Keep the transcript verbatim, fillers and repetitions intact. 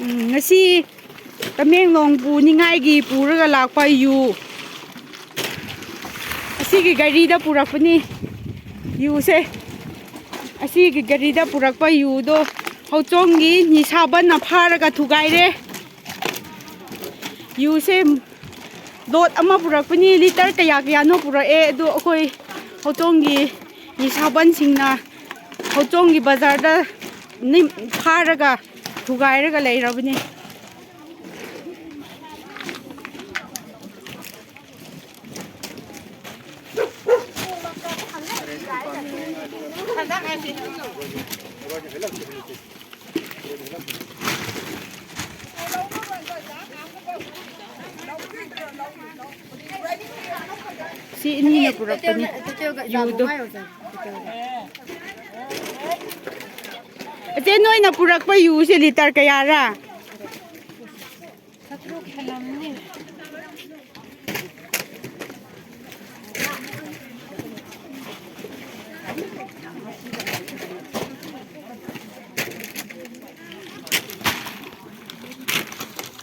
ꯎꯝ, ꯉꯁꯤ ꯇꯃꯦꯡꯂꯣꯡ ꯄꯨꯅꯤꯡꯉꯥꯏꯒꯤ ꯄꯨꯔꯒ ꯂꯥꯛꯄ ꯌꯨ꯫ ꯑꯁꯤꯒꯤ ꯒꯥꯔꯤꯗ ꯄꯨꯔꯛꯄꯅꯤ ꯌꯨꯁꯦ꯫ ꯑꯁꯤꯒꯤ ꯒꯥꯔꯤꯗ ꯄꯨꯔꯛꯄ ꯌꯨꯗꯣ ꯍꯧꯆꯣꯡꯒꯤ ꯅꯤꯁꯥꯕꯟꯅ ꯐꯥꯔꯒ ꯊꯨꯒꯥꯏꯔꯦ꯫ ꯌꯨꯁꯦ ꯂꯣꯠ ꯑꯃ ꯄꯨꯔꯛꯄꯅꯤ, ꯂꯤꯇꯔ ꯀꯌꯥ ꯀꯌꯥꯅꯣ ꯄꯨꯔꯛꯑꯦ꯫ ꯑꯗꯨ ꯑꯩꯈꯣꯏ ꯍꯧꯆꯣꯡꯒꯤ ꯅꯤꯁꯥꯕꯟꯁꯤꯡꯅ ꯍꯧꯆꯣꯡꯒꯤ ꯕꯖꯥꯔꯗ ꯅꯤ-, ꯐꯥꯔꯒ ꯊꯨꯒꯥꯏꯔꯒ ꯂꯩꯔꯕꯅꯤ꯫ ꯁꯤ ꯏꯅꯤꯅ ꯄꯨꯔꯛꯄꯅꯤ ꯌꯨꯗꯣ꯫ ꯏꯆꯦ, ꯅꯣꯏꯅ ꯄꯨꯔꯛꯄ ꯌꯨꯁꯦ ꯂꯤꯇꯔ ꯀꯌꯥꯔꯥ? ꯆꯥꯇ꯭ꯔꯨꯛ ꯍꯦꯜꯂꯝꯅꯤ꯫